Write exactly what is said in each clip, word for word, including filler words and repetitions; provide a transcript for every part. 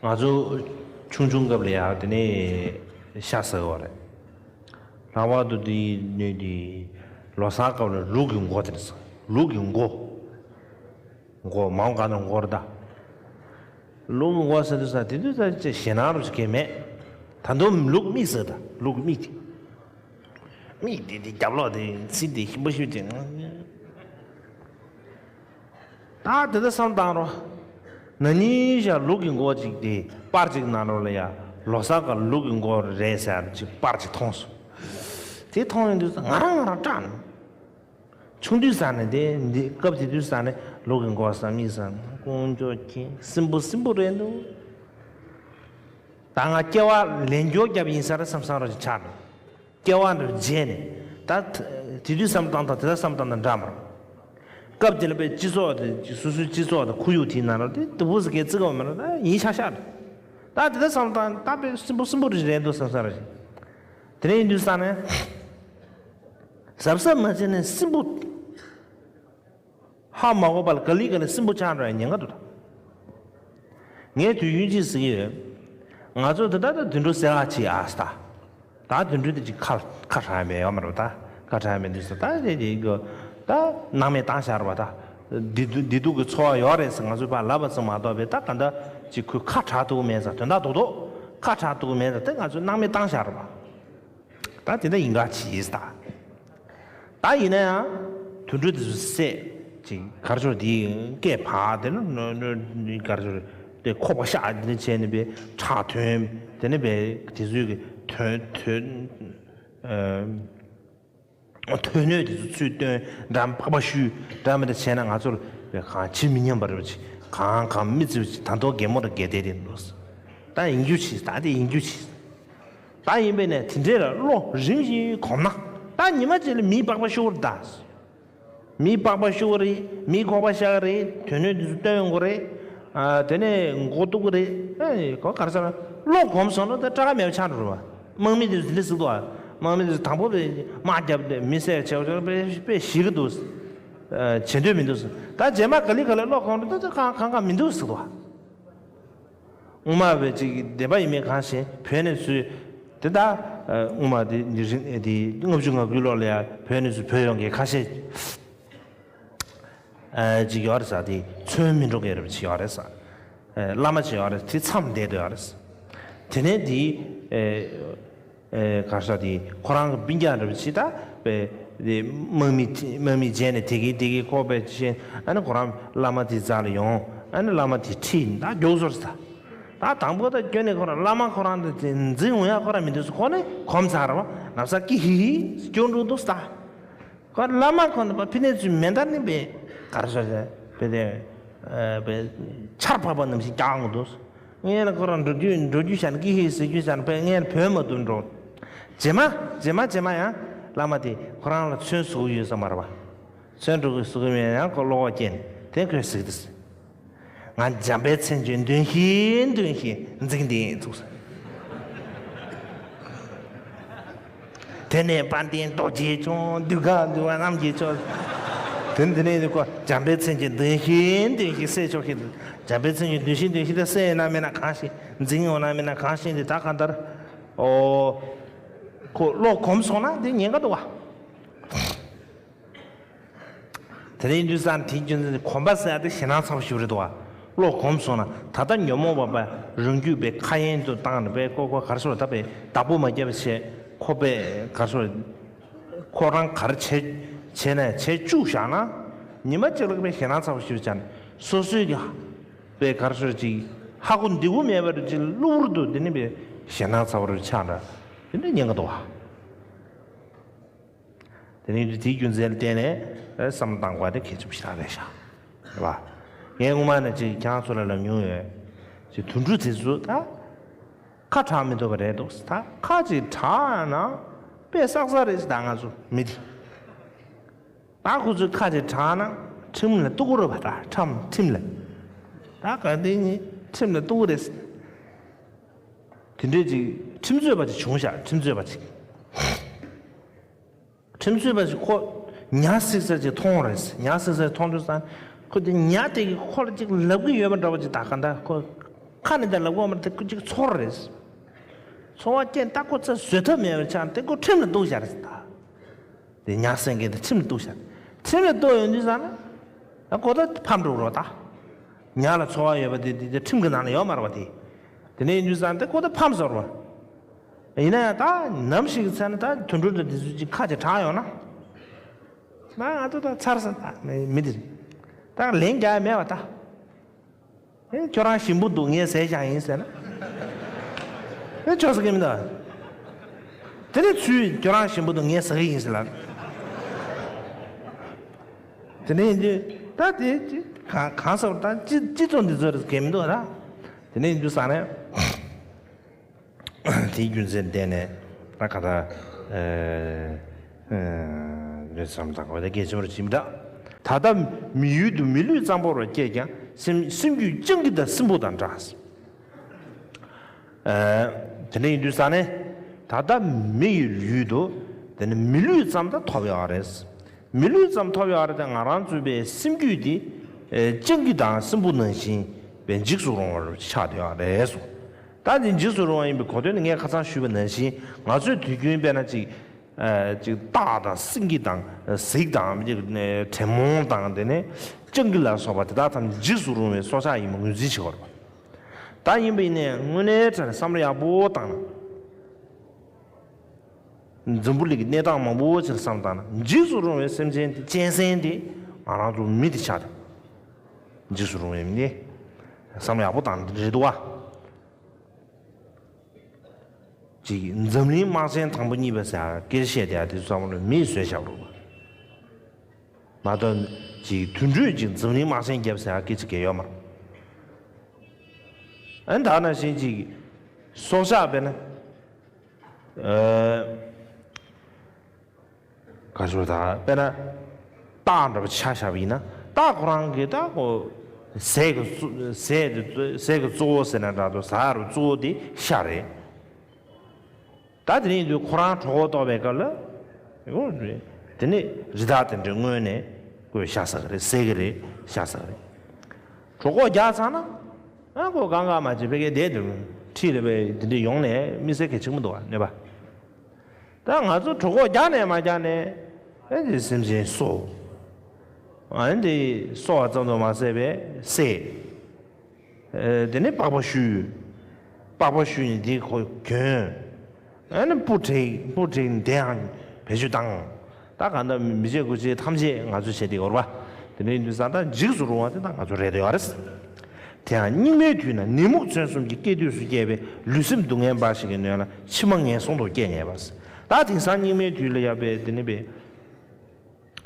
ང་ཚོ་ཆུང་ཆུང་སྐབས་ལ་ཡང་དེ་ནས་ཤ་ཟ་གི་ཡོད་རེད། ལྷག་པར་དུ་དེ་ནས་དེ་ལོ་གསར་སྐབས་ལ་ལུག་གི་མགོ་དེ་ཟ། ལུག་གི་མགོ། མགོ་མང་ག་ནས་མགོ་རེད་ད། ལུག་གི་མགོ་ཟ་དུས་ཟ་དེ་དུས་ཟ་ཅེས་ཞེད་སྣང་རུ་ཞིག་གས་མེད། ད་དུང་ལུག་མིག་ཟ་ད་ལུག་མིག་དེ། མིག་དེ་དེ་རྒྱབ་ལོག་དེ་ཚིག་དེ་ཞིམ་པོ་ཞུ་དེ། ད་དེ་ལྟར་བསམ་བཏང་རོགས། ན་ནིང་ཞག་ལུག་གི་མགོ་ཅིག་དེ་པར་ཅིག་ནང་ལོགས་ལ་ཡ་ལོ་གསར་ག་ལུག་གི་མགོ་རེད་ཟེར་ཅིག་པར་ཅིག་མཐོང་སོང་། དེ་མཐོང་ཡོང་དུས་ང་རང་ང་རང་སྐྲག་ནས། ཆུང་དུས་ས་ནས་དེ་འདི་སྐབས་དེ་དུས་ས་ནས་ལུག་གི་མགོ་ཟ་མིག་ཟ་ཀུན་ཀྱོ་ཁྱེད་སྲིན་པོ་སྲིན་པོ་རེད་འདུག་ད་ང་སྐྱེ་བ་ལན་འཇོག་རྒྱབ་ཡིན་ས་རེད་བསམ་བསམ་རོགས་ཅིག་ཆགས་འདུག་སྐྱེ་བ་འདིར་བརྗེས་ནས་ད་དེ་དུས་བསམ་སྟངས་དང་དེ་ལྟར་བསམ་སྟངས་དང་འདྲ་མ་རེད། སྐབས་དེ་ལ་པའི་སྤྱི་ཚོགས་དེ་སོ་སོའི་སྤྱི་ཚོགས་དང་ཁོར་ཡུག་དེའི་ནང་ལ་དེ་དུ་བུ་ཟི་གའི་བརྩི་ག་བ་མ་རེད་ད་ཡིན་ཤག་ཤག་རེད། ད་དེ་ལྟར་བསམ་སྟངས་ད་པའི་སྲིན་པོ་སྲིན་པོ་རེ་རེད་འདུག་བསམ་ས་རེད། དེ་ནས་ཡིན་དུས་ས་ནས་གཟབ་གཟབ་མ་བྱས་ནས་སྲིན་པོ། ཧ་མ་གོ་བ་ལ་ག་ལི་ག་ལི་སྲིན་པོ་ཆགས་འགྲོ་ཡ་ཉེན་ཁ་འདུག་ད། ངས་དུས་རྒྱུན་ཅིག་ཟེར་གྱི་ཡོད། ང་ཚོ་དེ་ལྟར་ད་དུད་འགྲོ་སེ་བ་ཅིག་ཨ་སི་ད། ད་དུད་འགྲོ་དེ་ཅིག་ཁ་ཁ་གྲག་མེད་ཡོད་མ་རེད་ད། ཁ་གྲག་མེད་དུས་སུ་ད་དེ་དེ་གི་ད་སྣང་མེད་བཏང་བཞག་རེད་བ་ད། བདེ་སྡུག་བདེ་སྡུག་གི་འཚོ་བ་ཡོད་རེད་ཟེར་ང་ཚོས་ཕར་ལབ་པ་ཙམ་མ་གཏོགས་པའི་ད་ག་འདྲ་ཅིག་ཁོས་ཁ་གྲག་ཐུབ་ཀྱི་མེད་ཟེར་དོན་དག་རྡོག་རྡོག་ཁ་གྲག་ཐུབ་ཀྱི་མེད་ཟེར་དེ་ང་ཚོས་སྣང་མེད་བཏང་བཞག་རེད་བ། ད་དེ་འདྲ་ཡིན་ག་ཅི་ཡིན་ད། ད་ཡིན་ན་ཡང་དུད་འགྲོ་དེ་ཚོ་བསད་ཅིག་གར་ཆོར་དེ་སྐད་བག་དེ་ནི་གར་ཆོར་དེ་ཁོག་པ་ཤག་དེ་ནི་བྱས་ནི་པའི་ཁྲག་ཐོན་དེ་ནི་པའི་དེ་ཚོའི་གི་ཐོན་ཐོན་ཐོན་སྣོད་དེ་ཚོ་ཚུར་བཏོན་འགྲམ་པགས་པ་བཤུས་འགྲམ་མི་འདྲ་བྱས་ན་ང་ཚོར་པའི་གང་ཇི་མི་སྙམ་པ་རེད་པ་ཅིག་གང་གང་མི་བརྩི་བ་ཅིག་ད་མདོ་རྒན་མོ་ར་རྒན་དེ་རེད་འདུག་ད་ཡིན་རྒྱུ་ཅིག་ད་དེ་ཡིན་རྒྱུ་ཅིག་ད་ཡིན་པས་ནས་དེ་འདྲའི་ལ་བློ་རིམ་བཞིན་གོམས་ན་ད་ཉི་མ་གཅིག་ལ་མིའི་པགས་པ་ཤོར་ད། མིའི་པགས་པ་ཤོར་གི་རེད། མིའི་ཁོག་པ་ཤོར་གི་རེད། དོན་སྣོད་དེ་ཚོ་བཏོན་ཡོང་གི་རེད། ཨ་དེ་ནས་མགོ་གཏུག་གི་རེད། ཨེ་ཁོ་ག་རེ་ཟེར་ན་བློ་གོམས་སོང་ན་ད་སྐྲག་མེད་པ་ཆགས་འགྲོ་རེད་བ། དམག་མི་དེ་ཚོ་དེ་འདྲ་ཟེར་འདུག་བ། དམག་མི་དེ་ཚོ་དང་པོ་དེ་དམག་བརྒྱབ་སྟེ་མི་བསད་བྱས་བྱས་དཔེ་དཔེ་ཞེད་ཀྱི་འདུག་ཨ་བྱེད་འདོད་མི་འདུག་ད་རྗེས་མ་ག་ལེ་ག་ལེ་བློ་གོམས་འགྲོ་ད་ད་གང་གང་གང་མི་འདུག་ཟེར་འདུག་བ། སྔོན་མ་བས་ཅིག་བདེན་པ་ཡིན་མིན་གང་ཤེས་བོད་ནས་ཚུར་དེ་ད་སྔོན་མ་དེ་འདི་རིང་དེ་ལྔ་བཅུ་ང་དགུའི་ལོ་ལ་ཡ་བོད་ནས་ཚུར་བོད་ཡོང་མཁན་ཁ་ཤས་ཅིག་ཡོད་རེད་ས། དེ་ཚོན་མི་འགྲོ་མཁན་རེད་ཅིག་ཡོད་རེད་ས། བླ་མ་ཅིག་ཡོད་རེད། དེ་མཚམས་བསྡད་དུ་ཡོད་རེད་ས། དེ་ནས་དེ། ཨེ་ག་རེ་ཟེར་དེ་ཁོ་རང་གི་སྤུན་ཀྱག་འདྲ་བ་ཅིག་ད་པས་དེ་དམག་མི་དམག་མི་བྱས་ནས་དེ་གི་དེ་གི་ཁོ་པས་ཅི་ཨ་ནི་ཁོ་རང་བླ་མ་དེ་རྩ་ལ་ཡོང་ཨ་ནི་བླ་མ་དེ་ཁྲིད་ད་མགྱོགས་ཟོར་ས། ད་དང་པོ་ད་སྐྱོན་ནས་ཁོ་རང་བླ་མ་ཁོ་རང་དེ་འཛིན་འོང་ཡ་ཁོ་རང་མི་འདུག་ས། ཁོ་ནི་གོམས་ཚར་བ་ན་བཟའ་ཀི་ཧི་ཧི་སྐྱོན་འགྲོ་འདུག་ས། ད་ཁོ་བླ་མ་ཁོ་ནི་པ་ཕི་ནས་ཚུལ་མེ་མདའ་ནི་པས་ག་རེ་ཟེར་པས་དེ་པས་ཆར་ཕབ་པ་ནང་བཞིན་རྒྱག་འོང་འདུག་ས། ངས་ལ་ཁོ་རང་འགྲོ་རྒྱུ་འགྲོ་རྒྱུ་བྱས་ན་ཀི་ཧི་ཟེར་རྒྱུ་བྱས་ན་ཕ་ངས་ལ་བོད་མ་དུ་འགྲོ། རྗེས་མ་རྗེས་མ་རྗེས་མ་ཡང་བླ་མ་དེ་ཁོ་རང་ལ་ཚོན་ཟུག་ཡོད་ས་མ་རེད་པ། ཚོན་འགྲོ་གི་ཟུག་མེད་ཡང་ཁོ་བློ་བ་སྐྱེས་ནས་དེ་ཁོས་ཟིག་དེ་ཟེར། ང་འཇམ་དཔལ་མཚན་བརྗོད་འདོན་བཞིན་འདོན་བཞིན་འཛིན་དེ་ཚུགས་ས། དེ་ནས་དཔལ་ལྡན་རྡོ་རྗེ་འཆང་གདུལ་དཀའ་འདུལ་བ་རྣམས་ཀྱི་མཆོག་དེ་ནས་དེ་ནས་ཁོ་འཇམ་དཔལ་མཚན་བརྗོད་འདོན་བཞིན་འདོན་བཞིན་སྲས་མཆོག་གིས་འཇམ་དཔལ་མཚན་བརྗོད་འདོན་བཞིན་འདོན་བཞིན་དེ་སྲས་ཡོང་ན་མེད་ན་གང་ཞིག་འཛིན་ཡོང་ན་མེད་ན་གང་ཞིག་འདི་ད་གང་ལྟར་ཨོ་ཁོ་བློ་གོམས་སོང་ན་འདི་ཉེན་ཁ་འདུག་བ། དེ་རིང་དུས་སང་དེའི་རྒྱུ་མཚན་གོམས་པ་ཟེར་ཡ་དེ་ཞེད་སྣང་ཚ་པོ་ཞིག་རེད་འདུག་བ། བློ་གོམས་སོང་ན་ད་ལྟ་ཉོན་མོངས་པ་པ་རང་རྒྱུད་པའི་ཁ་ཡན་དུ་བཏང་ནས་པའི་ཀོ་ཀོ་གར་སོར་ད་པའི་བདག་པོ་མ་བརྒྱབ་པ་བྱས་ཁོ་པའི་གར་སོར་ཁོ་རང་གར་བྱས་བྱས་ནས་བྱས་བཅུག་བཞག་ན་ཉི་མ་གཅིག་ལ་པའི་ཞེད་སྣང་ཚ་པོ་ཞིག་ཅན་སོ་སོའི་གི་པའི་གར་སོར་ཅིག་ཧ་གོ་འདི་གུ་མེད་པར་ཅིག་གློ་བུར་དུ་འདི་ནི་པའི་ཞེད་སྣང་ཚ་པོ་རུ་ཆགས་འདྲ་དེ་འདྲ་ཉན་གི་འདུག་བ། དེ་ནས་དེའི་རྒྱུ་མཚན་ལ་བརྟེན་ནས་བསམ་བློ་བཏང་དགོས་པ་དེ་གལ་ཆེན་པོ་ཞེ་དྲག་རེད་ཤག་རེད་པ། ངས་སྔོན་མ་ནས་ཅིག་ཁྱེད་རང་ཚོ་ལ་ལབ་མྱོང་ཡོད། ཅིག་དུད་འགྲོ་དེ་ཚོ་ད་ཁ་གྲག་མི་ཐུབ་པ་རེད་འདུག་ད་ཁ་ཅིག་གྲག་ན་དཔེ་བསགས་བསགས་རེད་ཟེར། ད་ང་ཚོ་མི་དེ་ད་ཁོ་ཚོའི་ཁ་ཅིག་གྲག་ན་ཁྲིམས་ལ་གཏུག་གི་རེད་པ། ད་ཁྲམ་ཁྲིམས་ལ་ད་ག་དེ་ནི་ཁྲིམས་ལ་གཏུག་གི་རེད་ཟེར། དེ་འདྲས་ཅིག་ཁྲིམས་རྩོད་པ་ཅིག་བྱུང་ཤག་ཁྲིམས་རྩོད་པ་ཅིག་ཁྲིམས་རྩོད་པ་ཅིག་ཁོ་ཉ་སྲེག་ས་ཅིག་མཐོང་རེད། ཉ་སྲེག་ས་མཐོང་དུས་ཙང་ཁོ་དེ་ཉ་དེ་གིས་ཁོ་ལ་ཅིག་ལབ་གི་ཡོད་པ་འདྲ་བ་ཅིག་ད་ག་འདྲ་ཁོ་ ཁ་ནས་ད་ལབ་དགོས་མ་རེད། དེ་ཁོ་གཅིག་ཚོར་རེད། ཚོར་བ་སྐྱེས་ད་ཁོ་ཚ་བཟོད་ཐབས་མེད་པར་ཆགས་དེ་ཁོ་ཁྲིམས་ལ་གཏུགས་བཞག་རེད་ད། དེ་ཉག་སེང་གེ་དེ་ཁྲིམས་ལ་གཏུགས་བཞག་ཁྲིམས་ལ་གཏུགས་ཡོང་དུས་ཙང་ན་ད་ཁོ་ད་ཕམ་འགྲོ་རོགས་ད། ཉག་ལ་ཚོར་བ་ཡོད་པ་དེ་དེ་དེ་ཁྲིམས་ཀྱི་ནང་ལ་ཡོད་མ་རེད་པ་དེ། དེ་ནས་ཡིན་དུས་ཙང་དེ་ཁོ་ད་ཕམ་ཟེར་བ། ཡིན་ན་ཡང་ད་ནམ་ཞིག་གི་ཚེ་ན་ད་དུད་འགྲོ་དང་དེ་ཚོ་གཅིག་ཁ་ཅིག་གྲགས་ཡོང་ན། ད་ང་ཚོ་ད་ཚར་ས་ད་མི་འདི་རེད། ད་ལན་རྒྱག་ཡ་མེད་པ་ད། ཨེ་ཁྱོད་རང་ཞིམ་པོ་འདུག་ངས་ཟས་བཞག་ཡིན་ཟེར་ན། ཨེ་ཆོག་ས་གི་མི་འདུག་དེ་ནས་ཚུར་ཁྱོད་རང་ཞིམ་པོ་འདུག་ངས་ཟ་གི་ཡིན་ཟེར་ལབ། དེ་ནས་ཡིན་དུས་ད་དེ་ཅི་གང་གང་ཟེར་བ་ད་སྤྱི་སྤྱི་ཚོགས་འདི་ཚོ་རེད་གལ་མི་འདུག་ད། དེ་ནས་ཡིན་དུས་ས་ནས། དེའི་རྒྱུ་མཚན་བརྟེན་ནས་ད་ག་ད་ལུས་བསམ་དང་འོ་ད་སྐད་ཆེན་པོར་ཕྱིན་འདྲ། ད་ལྟ་མི་ཡུལ་དུ་མི་ལུས་ཙམ་པོར་སྐྱེས་ཀྱང་སེམས་སེམས་རྒྱུད་སྤྱང་ཀི་དང་སྲིན་པོ་དང་འདྲ། དེ་འདྲ་ཡིན་དུས་ས་ནས་ད་ལྟ་མི་ཡི་ཡུལ་དུ་དེ་ནི་མི་ལུས་ཙམ་དུ་ཐོབ་ཡོད་རེད། མི་ལུས་ཙམ་ཐོབ་ཡོད་རེད་དེ་ང་རང་ཚོའི་པའི་སེམས་རྒྱུད་དེ་སྤྱང་ཀི་དང་སྲིན་པོ་ནང་བཞིན་པའི་འཇིགས་སུ་རུང་བར་ཆགས་ཡོད་རེད་གསུངས། ད་འདི་འཇིགས་སུ་རུང་བ་ཡིན་པའི་གོ་དོན་ནི་ངས་ཁ་སང་ཞུས་པ་ནང་བཞིན་ང་ཚོས་དུས་རྒྱུན་དཔེར་ན་ཅིག་ཨ་ཅིག་སྟག་དང་སེང་གེ་དང་གཟིག་དང་ཅིག་དྲེད་མོང་དང་དེ་ནས་སྤྱང་ཀི་ལ་སོགས་པ་དེ་དག་ཐམས་ཅད་འཇིགས་སུ་རུང་བའི་སྲོག་ཆགས་ཡིན་པ་ངོས་འཛིན་བྱེད་དགོས་རེད། ད་ཡིན་པ་ཡིན་ནའི་དངོས་གནས་དྲང་བསམ་བློ་ཡག་པོ་བཏང་ན། འཛམ་བུ་གླིང་གི་གནས་སྟངས་མང་པོ་ཅིག་བསམ་བཏང་ན་འཇིགས་སུ་རུང་བའི་སེམས་ཅན་དེ་གཅན་གཟན་དེ་ང་རང་ཚོ་མི་དེ་ཆགས་ཏེ། འཇིགས་སུ་རུང་བའི་མི་དེ་བསམ་བློ་ཡག་པོ་བཏང་ན་རེད་འདུག་བ། ཅིག་འཛམ་གླིང་དམག་ཆེན་དང་པོ་གཉིས་པ་ཟེར་སྐད་ཆ་བཤད་དེ་དེ་ཚོ་བསམ་བློ་མིས་བཟོས་བཞག་རུང་བ། མ་གཏོགས་ཅིག་དུད་འགྲོས་ཅིག་འཛམ་གླིང་དམག་ཆེན་བརྒྱབ་ཟེར་སྐད་ཆ་གང་ཡང་ཡོད་མ་རེད། ཨ་ནི་ད་ནང་བཞིན་ཅིག་སྲོག་ཆགས་དཔེར་ན། ཨ། ག་ཚོད་ད་དཔེར་ན། སྟག་འདྲ་པོ་ཆ་བཞག་པ་ཡིན་ན་སྟག་ཁོ་རང་གི་ད་ཁོ་ཟས་ཀྱི་གཙོ་ཟས་དེ་ཟས་ཀྱི་གཙོ་བོ་ཟེར་ན་འདྲ་འདུག་ཟ་ཡ་རུ་གཙོ་བོ་དེ་ཤ་རེད། ད་དེ་ནས་ཡིན་དུས་ཁོ་རང་གྲོད་ཁོག་ལྟོགས་པའི་སྐབས་ལ། དེ་ནས་རི་དྭགས་དེ་འདྲའི་སྔོན་ནས་ཁོས་ཤ་ཟ་གི་རེད། ཟས་ཀྱི་རེད། ཤ་ཟ་གི་རེད། གྲོད་ཁོག་རྒྱགས་ཚར་ན། ཨ་ཁོ་གང་ག་མ་བྱེད་ཕ་གིར་བསྡད་འདུག་ཁྲིད་ལ་བས་དེ་འདྲ་ཡོང་ནས་མི་ཟེར་གལ་ཆེན་པོ་འདུག་བ་གནོད་པ། ད་ང་ཚོ་གྲོད་ཁོག་རྒྱགས་ནས་མ་རྒྱགས་ནས་ཨེ་འདི་སེམས་ཅན་སོ། ཨེ་འདི་སོ་བ་ཙམ་དུ་མ་ཟད་པའི་བསད། ཨེ་དེ་ནས་པགས་པ་བཤུས། པགས་པ་བཤུས་ནས་འདི་ཁོ་གྱོན། ཨ་ནི་སྤུ་བྲེགས་སྤུ་བྲེགས་ནས་དེའང་བེད་སྤྱོད་བཏང་། ད་གང་ལྟར་མི་བྱེད་དགུ་བྱེད་ཐམས་ཅད་ང་ཚོས་བྱེད་དེ་ཡོད་རེད་པ། དེ་འདྲ་ཡིན་དུས་ཙང་ད་འཇིགས་སུ་རུང་བ་དེ་ད་ང་ཚོ་རེད་ཡོད་རེད། དེ་ཡང་སྙིགས་མའི་དུས་ན་ནད་མུག་མཚོན་གསུམ་གྱི་སྐྱེ་དུས་སུ་སྐྱེས་པའི་ལུས་སེམས་སྡུག་བསྔལ་འབའ་ཞིག་གི་སྣོད་ལ་ཕྱི་མ་ངན་སོང་དུ་སྐྱེ་ངེས་པ། ད་དེང་སང་སྙིགས་མའི་དུས་ལ་ཡ་པའི་དེ་ནི་པའི་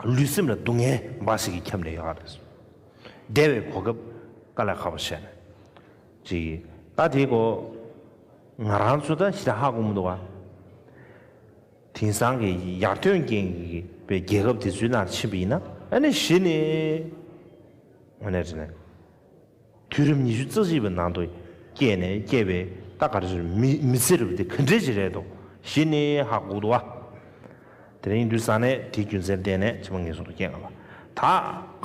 ལུས་སེམས་ལ་སྡུག་བསྔལ་འབའ་ཞིག་གིས་ཁྱབ་ནས་ཡོད་རེད། བདེ་བའི་གོ་སྐབས་དཀའ་ལས་ཁག་པོ་བྱས་ནས་ཅིག་ད་དེ་གོ་ང་རང་ཚོ་ད་ཞེ་དྲག་ཧ་གོ་མི་འདུག་བ། དེང་སང་གི་ཡར་ཐོན་ཅན་གྱི་པའི་རྒྱལ་ཁབ་དེ་ཚོའི་ནང་ཕྱིན་པ་ཡིན་ན་ཨ་ནི་གཞི་ནས་དངོས་གནས་དྲང་གནས་དུས་རབས་ཉི་ཤུ་རྩ་གཅིག་པའི་ནང་དུ་སྐྱེས་ནས་སྐྱེས་པའི་ད་ག་རེ་ཟེར་མི་མི་ཚེ་རིལ་བུ་དེ་ག་འདྲས་ཅིག་རེད་འདུག་གཞི་ནས་ཧ་གོ་འདུག་བ། དེ་རིང་དུས་ས་ནས་དེའི་རྒྱུ་མཚན་བརྟེན་ནས་ཕྱི་མ་ངན་སོང་དུ་སྐྱེ་ངེས་པ། ད་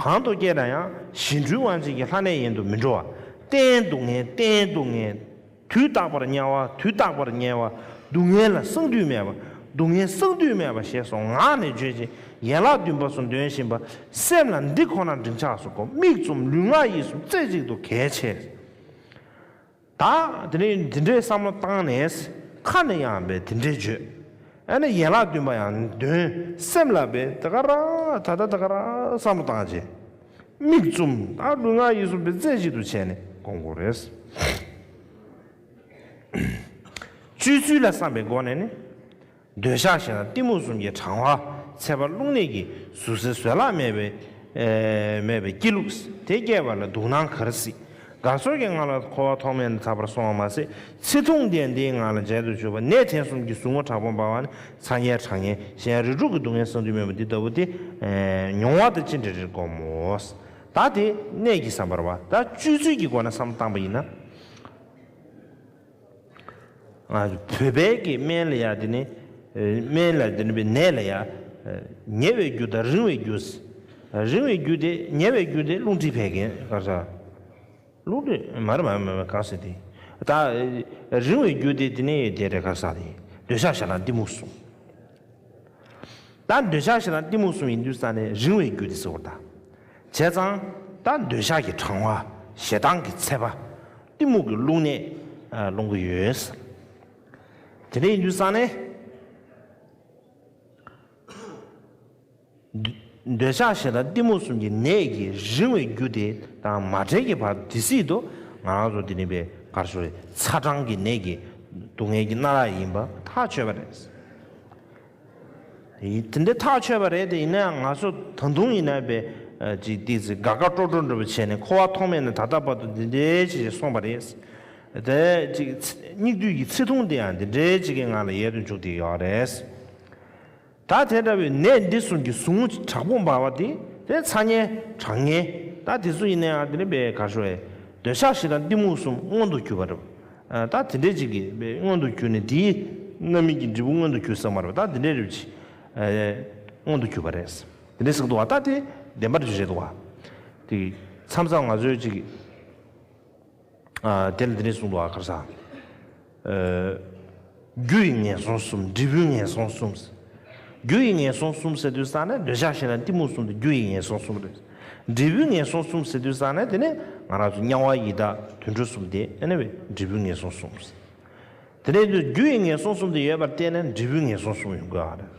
གང་དུ་སྐྱེས་ན་ཡང་གཞི་འགྲོའི་དབང་ཆེན་གྱི་ལྷ་གནས་ཡན་དུ་མི་འགྲོ་བ། གཏན་སྡུག་བསྔལ་གཏན་སྡུག་བསྔལ། དུས་རྟག་པར་དམྱལ་བ་དུས་རྟག་པར་དམྱལ་བ། སྡུག་བསྔལ་ལ་གསང་འདུས་མེད་པ། སྡུག་བསྔལ་གསང་འདུས་མེད་པ་ཞེས་སོགས་ངག་ནས་བརྗོད་ཅིང་ཡན་ལག་བདུན་པ་སོགས་འདོན་བཞིན་པ། སེམས་ལ་འདི་ཁོ་ན་འབྲིང་ཆགས་སུ་གོ། མིག་བཙུམ་ལུས་ངག་ཡིད་གསུམ་རྩེ་གཅིག་ཏུ་གལ་ཆེ། ད་དེ་ནས་འདི་འདྲའི་བསམ་བློ་བཏང་ནས་ཁ་ནས་ཡང་བས་དེ་འདྲའི་བརྗོད། ཨ་ནི་ཡན་ལག་བདུན་པ་ཡང་འདོན། སེམས་ལ་བས་དེ་ག་ར་ད་ལྟ་དེ་ག་ར་བསམ་བློ་བཏང་རྗེས། མིག་བཙུམ་ད་ལུས་ངག་ཡིད་གསུམ་པའི་རྩེ་གཅིག་ཏུ་བྱས་ནས་སྒོམ་དགོས་རེད། སྤྱོད་ཚུལ་ལ་བསམ་པའི་སྒོ་ནས་ནི། འདོད་ཆགས་ཞེ་སྡང་གཏི་མུག་གསུམ་གྱི་གྲང་བ་ཚད་པ་རླུང་ནད་ཀྱི་ཟུག་གཟེར་བཟོད་གླགས་མེད་པའི་ཨེ་མེད་པའི་སྐྱེ་ལུགས་དེ་སྐྱེས་པ་ལ་སྡུག་སྣང་ག་རེ་སྲིད། དགའ་ཚོར་གྱི་ངང་ལ་འཁོར་བ་ཐོག་མེད་ནས་ཐར་པར་སོང་བ་མ་ཟད། ཚེ་ཐུང་ལྡན་འདིའི་ངང་ལ་མཇལ་དུ་གྱུར་པ་ནད་ཐེར་གསུམ་གྱི་ཟུག་རྔུ་དྲག་པོ་འབར་བ་ནི་ཚ་དམྱལ་གྲང་དམྱལ་གཞན་རིགས་དྲུག་གི་སྡུག་བསྔལ་གསང་འདུས་མེད་པ་འདི་ལྟ་བུ་སྟེ། མྱོང་བ་དང་ཅི་འདྲ་འདྲར་བསྒོམ་མོ། ད་དེ་གནས་ཀྱི་བསམ་པར་བ་ད་སྤྱོད་ཚུལ་གྱི་སྒོ་ནས་བསམ་བཏང་པ་ཡིན་ན། ང་བོད་པའི་གི་སྨན་ལ་ཡ་དེ་ནི་སྨན་ལ་དེ་ནི་ནད་ལ་ཡ་ཉེ་བའི་རྒྱུ་དང་རིང་བའི་རྒྱུ། རིང་བའི་རྒྱུ་དེ་ཉེ་བའི་རྒྱུ་དེ་རླུང་མཁྲིས་བད་ཀན་ག་ས། ལུགས་འདི་མ་རེད། མ་མ་མ་གང་ཟེར་དེ། ད་རིང་བའི་རྒྱུ་དེ་དེ་ནས་དེ་རེད། ག་ས་དེ་འདོད་ཆགས་ཞེ་སྡང་གཏི་མུག་གསུམ། ད་འདོད་ཆགས་ཞེ་སྡང་གཏི་མུག་གསུམ་ཡིན་དུས་ཙང་ནས་རིང་བའི་རྒྱུ་དེ་ཟེར་བ་ད། བྱས་ཙང་ད་འདོད་ཆགས་ཀྱི་གྲང་བ། ཞེ་སྡང་གི་ཚད་པ། གཏི་མུག་གི་རླུང་ནད་སློང་གི་ཡོད། དེ་འདྲ་ཡིན་དུས་ཙང་ནས། འདོད་ཆགས་ཞེ་སྡང་གཏི་མུག་གསུམ་གྱི་ནད་ཀྱི་རིང་བའི་རྒྱུ་དེ་དང་མ་བྲལ་གྱི་བར་དུ་དེ་སྲིད་དུ་ང་རང་ཚོ་འདི་ནི་པའི་གར་ཞོར་ཚ་གྲང་གི་ནད་ཀྱི་སྡུག་བསྔལ་གྱི་གནས་ལ་ཡིན་པ་ཐག་ཆོད་པ་རེད། དེ་འདྲ་ཐག་ཆོད་པ་རེད་དེ། ཡིན་ནའང་ང་ཚོ་ད་དུང་ཡིན་ན་པའི་ཅིག་ཏིག་ཙི་དགའ་དགའ་སྤྲོ་སྤྲོ་འདྲ་པོ་བྱས་ནས་འཁོར་བ་ཐོག་མེད་ནས་ད་ལྟ་བར་དུ་འདི་འདྲའི་ཅིག་སོང་བ་རེད། དེ་ཅིག་སྙིགས་དུས་ཀྱི་ཚེ་ཐུང་དེ་ཡང་འདི་འདྲའི་ཅིག་གི་ངང་ལ་ཡལ་དུ་འཇུག་བསྡད་ཡོད་རེད། ད་དེ་འདྲ་བའི་ནད་འདི་གསུམ་གྱི་ཟུངས་དྲག་པོ་འབར་བ་དེ་དེ་ཚ་ངན་གྲང་ངན་ད་དེ་ཚོ་ཡིན་ན་ཡང་དེ་ནི་པའི་གར་ཞོར་བའི་འདོད་ཆགས་ཞེ་སྡང་གཏི་མུག་གསུམ་མངོན་དུ་གྱུར་པ་རེད། ད་དེ་འདྲའི་ཅིག་གི་མངོན་དུ་གྱུར་ནས་དེའི་རྣམ་སྨིན་གྱི་འབྲས་བུ་མངོན་དུ་གྱུར་ས་མ་རེད་པ། ད་དེ་འདྲའི་རེད་ཅིག་མངོན་དུ་གྱུར་པ་རེད། དེ་འདྲའི་ཟེར་གི་འདུག་བ། ད་དེ་བདེན་པར་འཇོག་བྱས་འདུག་བ། དེ་མཚམས་མཚམས་ང་ཚོའི་ཅིག་ཨ་དེ་ལ་འདི་འདྲ་གསུངས་འདུག་ཨ། ག་རེ་ཟ། ཨ་རྒྱུ་ཡི་ངན་སོང་གསུམ། འབྲས་བུའི་ངན་སོང་གསུམ། རྒྱུ་ཡི་ངན་སོང་གསུམ་ཟེར་དུས་ཙང་ནས་འདོད་ཆགས་ཞེ་སྡང་གཏི་མུག་གསུམ་དེ་རྒྱུ་ཡི་ངན་སོང་གསུམ་རེད། འབྲས་བུའི་ངན་སོང་གསུམ་ཟེར་དུས་ཙང་ནས་དེ་ནི་ང་རང་ཚོ་དམྱལ་བ་ཡི་དྭགས་དུད་འགྲོ་གསུམ་དེ་ཨ་ནི་བའི་འབྲས་བུའི་ངན་སོང་གསུམ། དེ་ནས་རྒྱུ་ཡི་ངན་སོང་གསུམ་དེ་ཡོད་པར་བརྟེན་ནས་འབྲས་བུའི་ངན་སོང་གསུམ་ཡོང་དགོས་ཨ་རེད།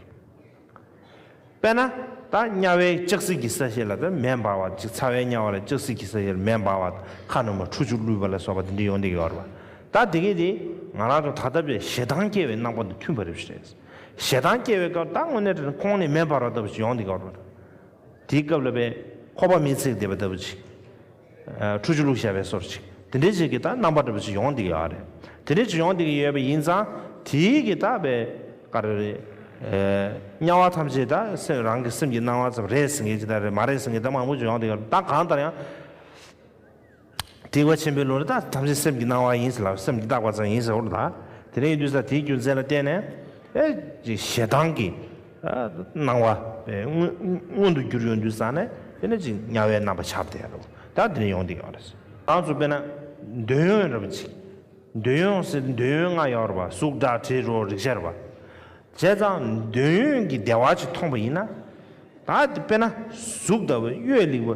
དཔེར་ན། ད་དམྱལ་བའི་ལྕགས་བསྲེགས་ཀྱི་ས་གཞི་ལ་ད་མེ་འབར་བ་ཅིག་ཚ་བའི་དམྱལ་བ་ལ་ལྕགས་བསྲེགས་ཀྱི་ས་གཞི་ལ་མེ་འབར་བ། ཁ་ནང་མ་ཁྲུ་ཆུ་བླུགས་པ་ལ་སོགས་པ་དེ་འདྲ་ཡོང་བསྡད་ཡོད་རེད་པ། ད་དེ་གས་དེ་ང་རང་ཚོ་ད་ལྟ་བའི་ཞེ་སྡང་སྐྱེ་བའི་རྣམ་པ་དང་མཐུན་པ་རེད་ཞེས། ཞེ་སྡང་སྐྱེ་བའི་སྐབས་ད་དངོས་གནས་དྲང་ཁོང་ནས་མེ་འབར་བ་ལྟ་བུ་ཞིག་ཡོང་བསྡད་ཡོད་རེད་པ། དེའི་སྐབས་ལ་པའི་ཁོག་པ་མེ་བསྲེགས་བསྡད་པ་ལྟ་བུ་ཅིག་ཁྲུ་ཆུ་བླུགས་བཞག་པའི་སོར་ཅིག་དེ་འདྲའི་ཅིག་གི་ད་རྣམ་པ་འདྲ་པོ་ཅིག་ཡོང་བསྡད་ཡོད་རེད། དེ་འདྲའི་ཅིག་ཡོང་བསྡད་ཀྱི་ཡོད་པ་ཡིན་ཙང་དེའི་གི་ད་པའི་ག་རེ་རེད། དམྱལ་བ་ཐམས་ཅད་ད་སེམས་རང་གི་སེམས་ཀྱི་སྣང་བ་ཙམ་རེད་ཟེར་མཁན་ཅིག་ད་རེད་མ་རེད་ཟེར་མཁན་ད་མང་པོ་ཅིག་ཡོང་བསྡད་ཡོད་རེད། ད་གང་ལྟར་ཡང་། དྲི་བ་ཆེན་པོའི་ལུང་ལ་ད་ཐམས་ཅད་སེམས་ཀྱི་སྣང་བ་ཡིན་ཟེར་ལ་སེམས་ཀྱིས་བཏགས་པ་ཙམ་ཡིན་ཟེར་བ་རེད་ད། དེ་འདྲ་ཡིན་དུས་ད་དེའི་རྒྱུ་མཚན་ལ་བརྟེན་ནས་ཨེ་ཅིག་ཞེ་སྡང་གི་སྣང་བ་མངོན་མངོན་དུ་གྱུར་ཡོང་དུས་ཙང་ནས་དེ་ནས་ཅིག་དམྱལ་བའི་རྣམ་པ་ཆགས་བསྡད་རེད། ད་དེ་འདྲ་ཡོང་བསྡད་ཡོད་རེད། ང་ཚོ་དཔེར་ན་འདོད་ཡོན་རབ་ཅིག་འདོད་ཡོན་ཟེར་འདོད་ཡོན་ལྔ་ཡོད་རེད་པ། གཟུགས་སྒྲ་དྲི་རོ་རེག་བྱ་རེད་པ། བྱས་ཙང་འདོད་ཡོན་གྱི་བདེ་བ་ཅིག་མཐོང་པ་ཡིན་ན། ད་དཔེར་ན་གཟུགས་ལྟ་བུ་གཡོ་ལེགས་པོ་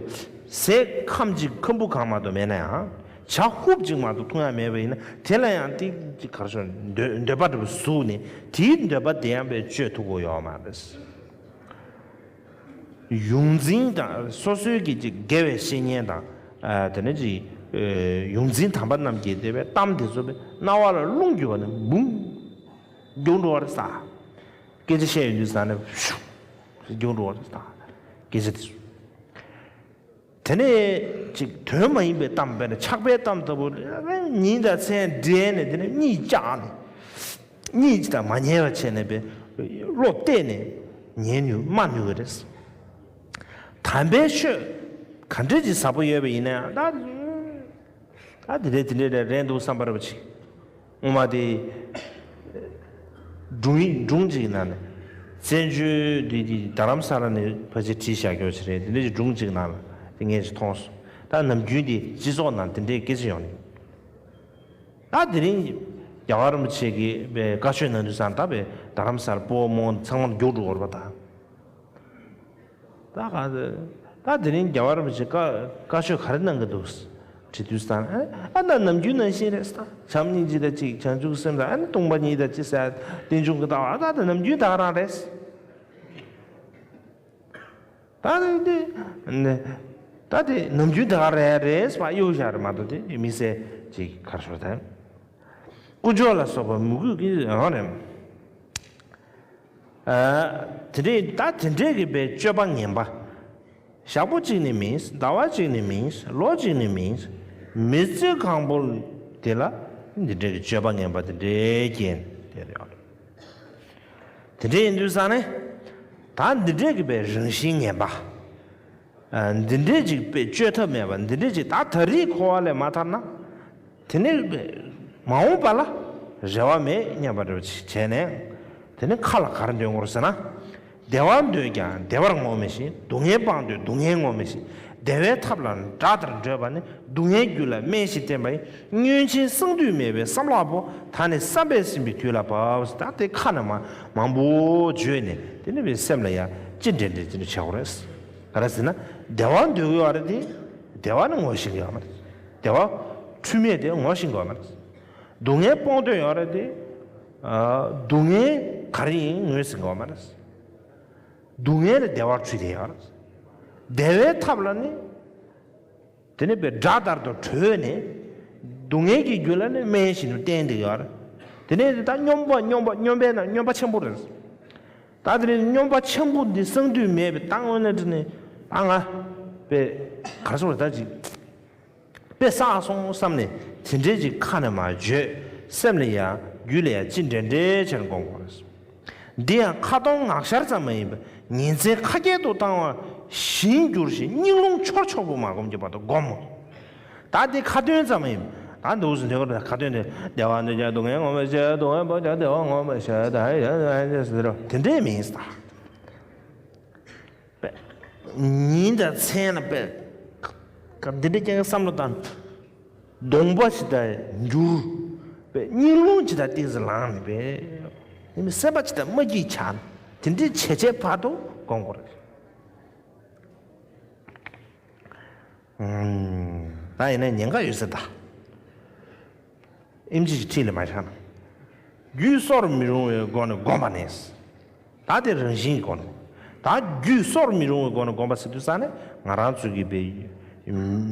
ཟས་ཁམ་གཅིག་ཁམ་བུ་གང་མ་གཏོགས་མེད་ན་ཡང་ཇ་ཧུབ་གཅིག་མ་གཏོགས་འཐུང་ཡ་མེད་པ་ཡིན་ན་དེ་ལ་ཡང་ཏིག་ཅིག་གར་ཤོར་འདོད་འདོད་པ་འདྲ་པོ་ཟུག་ནས་དེའི་འདོད་པ་དེ་ཡང་པས་སྤྱོད་ཐུབ་ཀྱི་ཡོད་མ་རེད། ཡོངས་འཛིན་དང་སོ་སོའི་གི་ཅིག་དགེ་བའི་བཤེས་གཉེན་དང་། ཨ་དེ་ནས་ཅིག་ཨེ་ཡོངས་འཛིན་དམ་པ་རྣམས་ཀྱིས་དེ་བའི་གཏམ་དེ་ཚོ་པའི་རྣ་བ་ལ་རླུང་རྒྱུ་བ་ནས་འབུམ་རྒྱུག་འགྲོ་བ་རེད་ས། སྐད་ཆ་བཤད་ཡོང་དུས་ཙང་ནས་ཤུགས་རྒྱུག་འགྲོ་བ་རེད་ས། སྐད་ཆ་དེ་ཚོ། དེ་ནས་ཅིག་དོན་མ་ཡིན་པའི་གཏམ་དཔེར་ན་ཆགས་པའི་གཏམ་ལྟ་བུ་ཉིན་དང་མཚན་སྦྲེལ་ནས་དེ་ནས་གཉིད་བཅག་ནས་གཉིད་ཅིག་དང་མ་ཉལ་བ་བྱས་ནས་པའི་བློ་གཏད་ནས་ཉལ་ནུས་སྨྲ་ནུས་པ་རེད། དམ་པའི་ཆོས་ག་འདྲ་ཅིག་ཟབ་པོ་ཡོད་པ་ཡིན་ན་ཡང་ད་ད་དེ་འདྲ་དེ་འདྲ་རེད་འདུག་བསམ་པ་རེད་པ་ཅིག་སྔོན་མ་དེ་སྒྲུང་ཡིག་སྒྲུང་གཅིག་ནང་ནས་བཙན་བྱོལ་འདི་འདི་རྡ་རམ་ས་ལ་ནས་ཕལ་ཆེར་བྲིས་བཞག་རྒྱུ་ཅིག་རེད། དེ་འདྲའི་སྒྲུང་གཅིག་ནང་ལ་དེ་ངས་ཅིག་མཐོང་སོང་། ད་ནམ་རྒྱུན་དེ་སྤྱི་ཚོགས་ནང་དེ་འདྲའི་སྐད་ཆ་ཡོང་ནས་ད་དེ་རིང་རྒྱལ་བ་རིན་པོ་ཆེ་གིས་བཀའ་ཆོས་གནང་དུས་ཙང་ད་རྡ་རམ་ས་ལ་སྤོ་བོ་རྨོ་ཚང་མ་རྒྱུགས་འགྲོ་བར་པ་དང་། ད་ག་ད་དེ་རིང་རྒྱལ་བ་རིན་པོ་ཆེ་བཀའ་བཀའ་ཆོས་ག་རེ་གནང་གི་འདུག་དྲིས་དུས་ཙང་ཨ་ན་ནམ་རྒྱུན་ནང་བཞིན་རེད་ས། བྱམས་སྙིང་རྗེ་དང་གཅིག་བྱང་ཆུབ་སེམས་དང་ཨ་ནི་སྟོང་པ་ཉིད་དང་གཅིག་ཟེར་རྟེན་འབྱུང་གི་ལྟ་བ་ཨ་ད་ད་ནམ་རྒྱུན་ད་ག་རང་རེད། ད་དེ་ད་དེ་ནམ་རྒྱུན་ད་ག་རེད་རེད་ཟེར་བ་གཡུག་བཞག་རེད་མ་གཏོགས་དེ་མི་ཟེར་ཅིག་གར་ཤོར་ད། དཀོན་མཆོག་ལ་སོགས་པ་མོས་གུས་ཀྱི་ཡང་རེད། དེ་འདྲའི་ད་དེ་འདྲའི་གི་པའི་སྤྱོད་པ་ངན་པ། ཞག་པོ་གཅིག་ནི་མིན། ཟླ་བ་གཅིག་ནི་མིན། ལོ་གཅིག་ནི་མིན། མི་ཚེ་གང་པོ་དེ་ལ་འདི་འདྲའི་གི་སྤྱོད་པ་ངན་པ་དེ་འདྲའི་རྐྱེན་དེ་རེད། དེ་འདྲའི་ཡིན་དུས་ཙང་ནས་ད་འདི་འདྲའི་གི་པའི་རང་བཞིན་ངན་པ། འདི་འདྲའི་ཅིག་དཔེ་བཅོས་ཐབས་མེད་པ་འདི་འདྲའི་ཅིག་ད་ད་རེས་འཁོར་བ་ལས་མ་ཐར་ན། དེ་ནས་མ་འོངས་པ་ལ་རེ་བ་མེད་སྙམ་པ་འདྲ་བོ་ཅིག་བྱས་ནས། དེ་ནས་ཁ་ལ་ག་རེ་འདོན་དགོས་རེད་ཟེར་ན། བདེ་བ་འདོད་ཀྱང་བདེ་བར་ངོམས་མི་ཤེས། སྡུག་བསྔལ་སྤང་འདོད་སྡུག་བསྔལ་ངོམས་མི་ཤེས། བདེ་བའི་ཐབས་ལ་དགྲ་ལྟར་བགྲོད་པ་ནི། སྡུག་བསྔལ་རྒྱུ་ལ་སྨན་ཞེས་བསྟན་པ་ཡིན། མངོན་ཆེན་གསང་འདུས་མེད་པའི་བསམ་བརླག་པོ། ད་ནི་བསམ་པས་ཟིན་པའི་དུས་ལ་བབ། ད་དེ་ཁ་ནས་མ་མང་པོ་བརྗོད་ནས་དེ་ནི་བའི་སེམས་ལ་ཡང་ཅི་འདྲ་འདྲ་ཅི་འདྲ་བྱེད་དགོས་རེད། ག་རེ་ཟེར་ན་བདེ་བ་འདོད་ཀྱི་ཡོད་རེད་དེ། བདེ་བ་ནི་ངོ་ཤེས་ཀྱི་ཡོད་མ་རེད། བདེ་བ་འཁྲུལ་མེད་དེ་ངོ་ཤེས་ཀྱི་ཡོད་མ་རེད། སྡུག་བསྔལ་སྤོང་འདོད་ཡོད་རེད་དེ། སྡུག་བསྔལ་ག་རེ་ཡིན་ངོས་ཟིན་གྱི་ཡོད་མ་རེད། སྡུག་བསྔལ་ལས་བདེ་བར་འཁྲུལ་ཏེ་ཡོད། བདེ་བའི་ཐབས་ལ་ནི། དེ་ནི་བའི་དགྲ་ལྟར་དུ་བགྲོད་ནས། སྡུག་བསྔལ་གྱི་རྒྱུ་ལ་ནི་སྨན་བཞིན་དུ་བསྟན་ཏེ་ཡོད། དེ་ནས་ད་སྨྱོན་པ་སྨྱོན་པ་སྨྱོན་པས་ན་སྨྱོན་པ་ཆེན་པོ་རེད། ད་དེ་ནས་སྨྱོན་པ་ཆེན་པོ་འདི་གསང་འདུས་མེད་པའི་ད་དངོས་གནས་དྲི་ནས་ད་ང་བའི་གར་སོང་རེད་ད་ཅིག་དཔེ་བསགས་སོང་བསམ་ནས་དེ་འདྲའི་ཅིག་ཁ་ནས་མ་བརྗོད། སེམས་ལ་ཡང་རྒྱུད་ལ་ཡང་ཅི་འདྲེ་འདྲེ་ཆེར་སྒོམ་དགོས། འདི་ཡང་ཁ་སྟོང་ངག་འཆལ་ཙམ་མ་ཡིན་པར་ཉིན་མཚན་ཁ་སྐད་དུ་བཏང་བ་བཞིན་འགྱུར་ཞིང་སྙིང་རླུང་འཆོར་འཆོར་པོ་མ་སྒོམ་གྱི་བར་དུ་སྒོམ་མོ། ད་འདི་ཁ་ཏོན་ཙམ་མ་ཡིན་པར་ད་འདུག་སེ་འདོད་ཁ་ཏོན་དེ་བདེ་བ་འདོད་ཀྱང་སྡུག་བསྔལ་ངོ་མ་ཤེས། སྡུག་བསྔལ་སྤོང་ཀྱང་བདེ་བ་ངོ་མ་ཤེས། ད་ཡ་ཡ་ཡ་ཟེར་རོ་དེ་འདྲའི་མིན་ས། པས། ཉིན་དང་མཚན་ལ་པས། ག་འདི་འདྲའི་རྐྱང་བསམ་བློ་བཏང་། གདོང་པ་ཇི་ལྟར་འགྱུར། པས་སྙིང་རླུང་ཇི་ལྟར་ཏོག་ཙམ་ལངས་ནས་པས། ཡིན་ནི་སེམས་པ་ཇི་ལྟར་མ་སྐྱིད་ཆགས། དེ་འདྲའི་བྱས་བྱས་བར་དུ་སྒོམ་དགོས་རེད། ཨུམ། ད་ཡིན་ན་ཉེན་ཁ་ཡོད་ཟེར་ད། ཨེམ་ཆི་ཞིག་ཁྲིད་ལས་མ་བཞག་ན། རྒྱུད་གསོར་མི་རུང་བའི་སྒོ་ནས་བསྒོམས་པ་ནས། ད་དེ་རང་བཞིན་གྱི་སྒོ་ནས། ད་རྒྱུད་གསོར་མི་རུང་བའི་སྒོ་ནས་བསྒོམས་པ་ཟེར་དུས་ཙང་ནས་ང་རང་ཚོ་གི་བའི་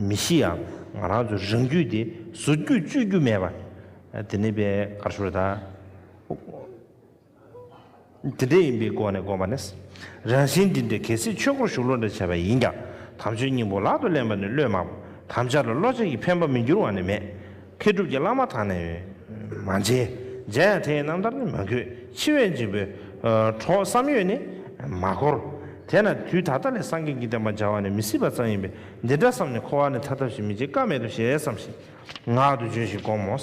མི་གཤིས་ཡང་ང་རང་ཚོ་རང་རྒྱུད་དེ་གཟུགས་རྒྱུད་བཅོས་རྒྱུ་མེད་པ། དེ་ནས་བའི་གར་ཞོར་ད། དེ་འདྲ་ཡིན་པའི་སྒོ་ནས་བསྒོམས་པ་ནི། རང་བཞིན་འདི་འདྲ་གལ་སྲིད་ཆོས་སྒོར་ཞུགས་ལོ་འདྲ་བྱས་པ་ཡིན་ཀྱང་དམ་ཆོས་སྙིང་པོ་ལག་ཏུ་ལེན་པ་ནི་བློས་མ་བབ། དམ་བཅའ་ལ་བློ་ཆེན་གྱི་ཕན་པ་མི་འགྱུར་བ་ནི་མེད། མཁས་གྲུབ་ཀྱི་བླ་མ་དང་ནི་མ་མཇལ། མཇལ་ཡང་དེའི་རྣམ་ཐར་ནི་མ་འཁོད། འཆི་བས་འཇིགས་པའི་གྲོགས་བསམ་ཡོད་ནི་མ་འཁོར། དེས་ན་དུས་ད་ལྟ་ལས་སངས་རྒྱས་ཀྱི་བསྟན་པ་མཇལ་བ་ནི་མི་སྲིད་པ་ཙམ་ཡིན་པས་འདི་འདྲ་བསམས་ནས་འཁོར་བ་ནི་ཐར་ཐབས་ཤིག་མི་བྱེད་ཀ་མེད་དོ་ཞེས་བསམ་ཞིང་ངག་ཏུ་བརྗོད་ཅིང་བསྒོམ་མོ།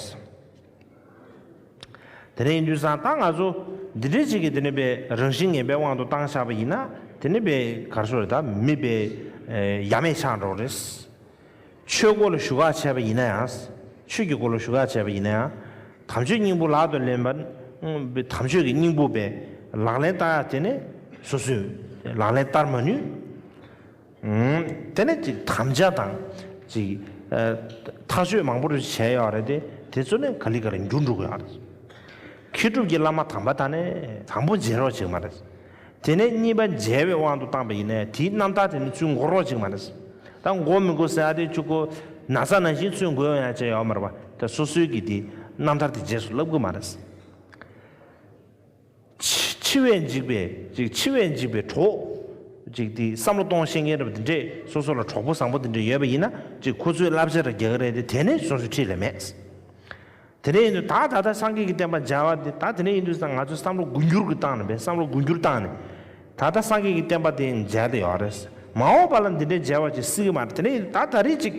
དེ་ནས་ཡིན་དུས་ཙང་ད་ང་ཚོ་འདི་འདྲའི་ཅིག་གི་དེ་ནས་པའི་རང་བཞིན་ངན་པའི་དབང་དུ་བཏང་བཞག་པ་ཡིན་ན་དེ་ནས་པའི་གར་སོ་རེ་ད་མི་པའི་ཡ་མེད་ཆགས་འགྲོ་རེད། ཆོས་སྒོ་ལ་ཞུགས་ཁ་བྱས་པ་ཡིན་ན་ཡང་། ཆོས་ཀྱི་སྒོ་ལ་ཞུགས་ཁ་བྱས་པ་ཡིན་ན་ཡང་། དམ་ཆོས་སྙིང་པོ་ལག་ཏུ་ལེན་པ། དམ་ཆོས་ཀྱི་སྙིང་པོ་པའི་ལག་ལེན་བསྟར་ཡ་དེ་ནས་སོ་སོས་ལག་ལེན་བསྟར་མ་ནུས། དེ་ནས་ཅིག་དམ་བཅའ་དང་ཅིག་ཐག་གཅོད་མང་པོ་རེ་བྱས་ཡོད་རེད་དེ། དེ་ཚོ་ནས་ག་ལེ་ག་ལེ་འགྱུར་འགྲོ་གི་ཡོད་རེད། མཁས་གྲུབ་ཀྱི་བླ་མ་དམ་པ་དང་ནས་དང་པོ་མཇལ་རོགས་བྱེད་མ་རེད། དེ་ནས་གཉིས་པ་མཇལ་བའི་དབང་དུ་བཏང་པ་ཡིན་ནའི་དེའི་རྣམ་ཐར་དེ་ནི་ཚུར་འགོར་རོགས་བྱེད་མ་རེད། ད་འགོར་མི་འགོར་ཟེར་ཡ་དེ་ཆུ་ཁོ་ན་ཚ་ནང་བཞིན་ཚུར་འགོར་ཡོང་ཡ་བྱས་ཡོད་མ་རེད་པ། ད་སོ་སོའི་གི་དེ་རྣམ་ཐར་དེ་རྗེས་སུ་ལབ་གི་མ་རེད། འཆི་བས་འཇིགས་པའི་ཅིག་འཆི་བས་འཇིགས་པའི་གྲོགས། ཅིག་དེ་བསམ་བློ་གཏོང་ཤེས་མཁན་རེད་པ། དེ་འདྲས་སོ་སོ་ལ་གྲོགས་པོ་བཟང་པོ་དེ་འདྲས་ཡོད་པ་ཡིན་ན་ཅིག་ཁོ་ཚོའི་བསླབ་བྱ་ར་རྒྱག་གི་རེད་དེ། དེ་ནས་སོ་སོའི་འཁྲིས་ལ་མེད། དེ་འདྲས་ཡིན་དུས་ད་ད་ལྟ་སངས་རྒྱས་ཀྱི་བསྟན་པ་མཇལ་བ་དེ་ད་དེ་འདྲས་ཡིན་དུས་ང་ཚོའི་བསམ་བློ་འགུལ་འགྱུར་གྱི་བཏང་ནས་པས་བསམ་བློ་འགུལ་འགྱུར་བཏང་ནས་ད་ལྟ་སངས་རྒྱས་ཀྱི་བསྟན་པ་དེ་མཇལ་དེ་ཡོད་རེད། མ་འོངས་པ་ལ་འདི་འདྲས་མཇལ་བ་ཅིག་སྲིད་ཀྱི་མ་རེད། དེ་འདྲས་ཡིན་དུས་ད་ད་རེས་ཅིག་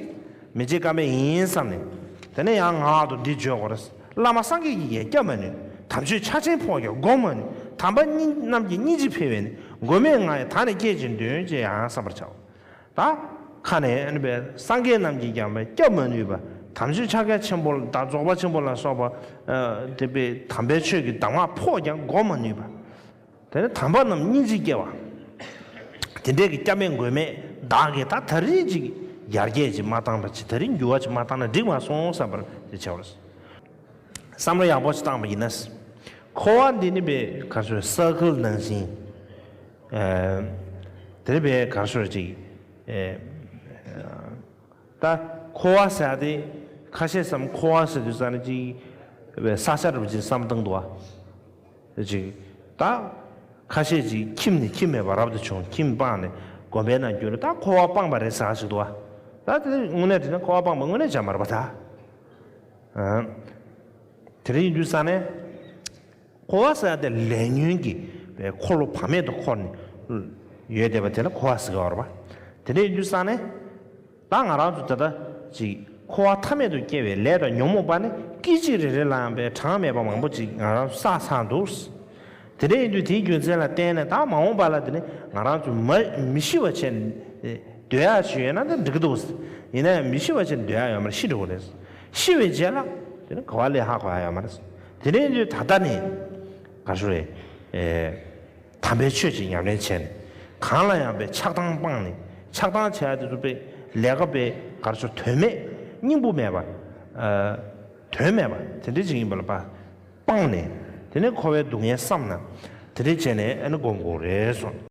མི་བྱེད་ཀ་མེད་ཡིན་བསམ་ནས། དེ་ནས་ཡང་ངག་ཏུ་འདི་བརྗོད་དགོས་རེད། བླ་མ་སངས་རྒྱས་ཀྱིས་ཡང་སྐྱབས་མ་ནུས། དམ་ཆོས་ཕྱག་ཆེན་ཕོག་ཀྱང་བསྒོམ་མ་ནུས། དམ་པ་གཉིས་རྣམས་ཀྱི་སྙིང་རྗེ་འཕེལ་བས་ནི། མགོན་མེད་ང་ཡི་ད་ནི་སྐད་ཅིག་འདོན་ཅེས་ཡང་བསམ་པར་བྱའོ། ད་ཁ་ནས་ཨ་ནི་པའི་སངས་རྒྱས་རྣམས་ཀྱིས་ཀྱང་སྐྱབས་མ་ནུས་པ། དམ་ཆོས་ཕྱག་རྒྱ་ཆེན་པོ་དང་རྫོགས་པ་ཆེན་པོ་ལ་སོགས་པ། དེ་པའི་དམ་པའི་ཆོས་ཀྱི་གདམས་ངག་ཕོག་ཀྱང་བསྒོམ་མ་ནུས་པ། དེ་ནས་དམ་པ་རྣམས་སྙིང་རྗེ་སྐྱེ་བ། དེ་འདྲའི་གི་སྐྱབས་མེད་མགོན་མེད་བདག་གིས་ད་ད་རེས་ཅིག་ཡར་རྒྱས་ཅིག་མ་བཏང་བ་ཅིག་ད་རེས་འགྱུར་བ་ཅིག་མ་བཏང་ན་འགྲིག་མ་སོང་བསམ་པར་དེ་བྱ་བར། བསམ་བློ་ཡག་པོ་ཞིག་བཏང་བ་ཡིན་ན། འཁོར་བ་འདི་ནི་པའི་ག་ཚོད་སར་ཁལ་ནང་བཞིན། དེ་ནི་པའི་ག་ཚོད་ཅིག་ད་འཁོར་བ་ཟེར་ཡ་དེ་ཁ་ཤས་སམ་འཁོར་བ་ཟེར་དུས་ཙ་ནི་ཅིག་ས་ཆ་རུ་ཅིག་བསམ་བཏང་འདུག་བ། ཅིག་ད་ཁ་ཤས་ཅིག་ཁྱིམ་ནས་ཁྱིམ་མེད་པ་རབ་ཏུ་བྱུང་། ཁྱིམ་སྤངས་ནས་དགོན་པའི་ནང་བསྐྱོད་ནས་ད་འཁོར་བ་སྤངས་པ་རེད་ཟེར་ཞིག་འདུག་བ། ད་དེ་དངོས་གནས་དྲིས་ན་འཁོར་བ་སྤངས་པ་དངོས་གནས་བྱ་མ་རེད་པ་ད། དེ་རིང་ཡིན་དུས་ཙ་ནས། འཁོར་བ་ཟེར་ཡ་དེ་ལས་ཉོན་གྱི་འཁོར་ལོ་བག་མེད་དུ་འཁོར་ནས་ཡོད་བསྡད་པ་དེ་ལ་འཁོར་བ་ཟེར་གྱི་ཡོད་རེད་པ། དེ་འདྲ་ཡིན་དུས་ཙང་ནས་ད་ང་རང་ཚོ་ད་ལྟ་ཅིག་འཁོར་བ་མཐའ་མེད་དུ་སྐྱེ་བའི་ལས་དང་ཉོན་མོངས་པ་ནི་སྐད་ཅིག་རེ་རེ་ལའང་པའི་གྲངས་མེད་པ་མང་པོ་ཅིག་ང་རང་ཚོ་བསགས་ཚར་འདུག་དེ་འདྲ་ཡིན་དུས་དེའི་རྒྱུ་མཚན་ལ་བརྟེན་ནས་ད་མ་འོངས་པ་ལ་དེ་ནི་ང་རང་ཚོ་མ་མི་ཤི་བ་བྱས་ནས་ སྡོད་ཡག་ཅིག་ཡོད་ན་ད་འགྲིག་གི་འདུག། ཡིན་ན་ཡང་མི་ཤི་བ་བྱས་ནས་སྡོད་ཡག་ཡོད་མ་རེད། ཤི་འགྲོ་གི་རེད། ཤི་བའི་རྗེས་ལ་དེ་ནི་ག་བ་ལས་ཧ་གོ་ཡག་ཡོད་མ་རེད། དེ་ནས་ད་ལྟ་ནས་ག་རེ་ཞུ་རེད། ཨེ། དམ་པའི་ཆོས་ཀྱི་ཉམས་ལེན་བྱས་ནས། གང་ལ་ཡང་པའི་ཆགས་སྡང་སྤངས་ནས། ཆགས་སྡང་བྱས་ཏེ་རུ་པའི་ལས་ཀ་པའི་ག་རེ་ཞུ། དོན་མེད་སྙིང་པོ་མེད་པ། ཨ། དོན་མེད་པ་དེ་འདྲ་ཅིག་ཡིན་པ་ལ་པ་སྤངས་ནས། དེ་ནས་འཁོར་བའི་སྡུག་བསྔལ་བསམ་ན། དེ་འདྲ་བྱས་ནས་ཨ་ནི་སྒོམ་དགོས་རེད་གསུངས།